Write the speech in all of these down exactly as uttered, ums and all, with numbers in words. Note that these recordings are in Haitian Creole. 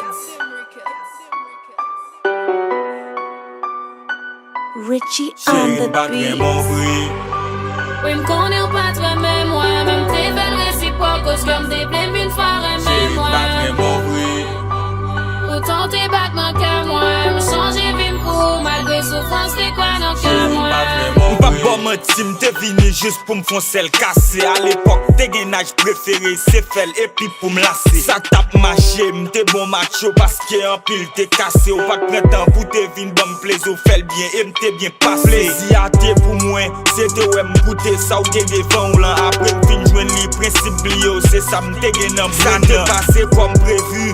Richie on the beat. Wi, m konnen w pa t renmen mwen, men m te fè l resipwòk, koz kè m te vle m vin fò renmen mwen. Poutan w te bat nan kè mwen, m chanje vi m pou ou, malgre soufrans te kwè nan kè mwen. M p ap ba w manti, m te vini jis pou m fè yon sèl kase. Alepòk, te gen naj prefere, se fè l epi pou m lase. Sa t ap mache, m te bon macho, paske anpil te kase. Ou pa t pran tan pou te vin ban m plezi, ou fè l byen, e m te byen pase. Plezi a te pou mwen, se te wè m goute sa w gen devan w lan. Apre m fin jwenn li, prensip bliye w, se sa m te gen nan brenn nan. Sa te pase kòm previ,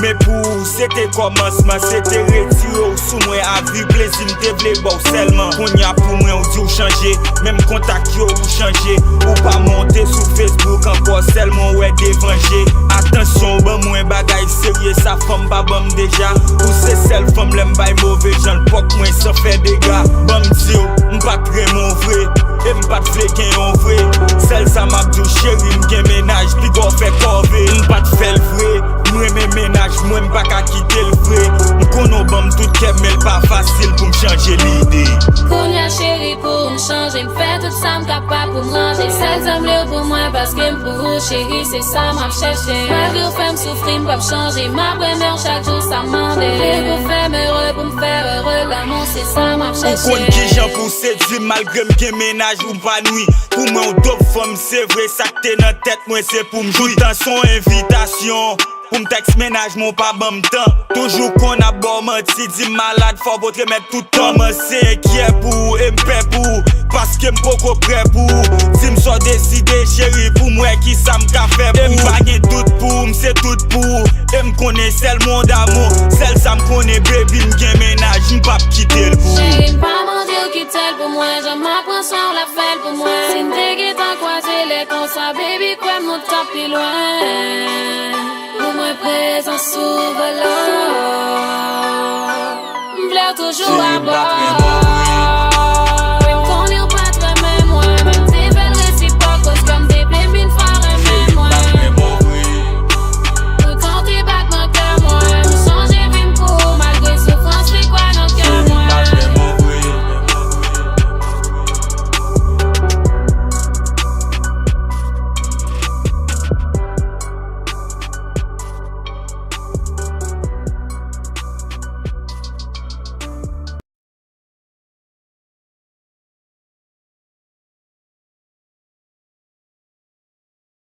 men pou ou, se te kòmansman, se te retire w sou mwen avi. Plezi m te vle ba w sèlman. Kounye a pou mwen, ou di w chanje, menm kontak yo ou chanje. Ou pa monte sou Facebook ankò, sèlman w wè devan je. Atansyon, w ban mwen bagay serye, sa fanm pa ban m deja. Ou se sèl fanm lè m bay move jan l pòk mwen san fè dega. Ban m di w, m pa t renmen w vre, e m pa t vle gen yon vre. Sèl sa m ap di w, cheri, m gen mennaj, piga w fè kòve. M pa t fè l vre, m renmen mennaj mwen, m pa ka kite l vre. M konnen w ban m tout kè m, men l pa fasil pou m chanje lide. Kounye a, cheri, pou m chanje, m fè tout sa m kapab pou m ranje. Sèl sa m vle w pou mwen, paske m pou ou, cheri, se sa m ap chèche. Malgre w fè m soufri, m p ap chanje. M ap renmen w chak jou, sa m mande. Vle pou fè m ere, pou m fè ere lanmou, se sa m ap chèche. Ou konn kijan pou w sedui m, malgre m gen mennaj ou pa nwi. Pou mwen, w dòp fanm, se vre, sa k te nan tèt mwen, se pou m jwi. Tout tan se yon envitasyon. Pou m tèks mennaj mwen, w pa ban m tan. Toujou konn ap ba w manti, di m malad, fò w pot remèd tout tan. Kòmanse enkyè pou ou, e m pè pou ou, paske m poko prè pou ou. Di m sa w deside, cheri, pou m wè kisa m ka fè pou ou. E m pa gen dout pou ou, m se tout pou ou. E m konnen sèl mwen w damou, sèl sa m konnen, baby, m gen mennaj, m p ap kite l pou ou. Cheri, m pa mande w kite l pou mwen, jan m ap pran swen w la fè l pou mwen. Si n te gentan kwaze lè konsa, baby, kwè m nou t ap pi lwen. Pou mwen, prezans ou vo lò. M vle w toujou abò.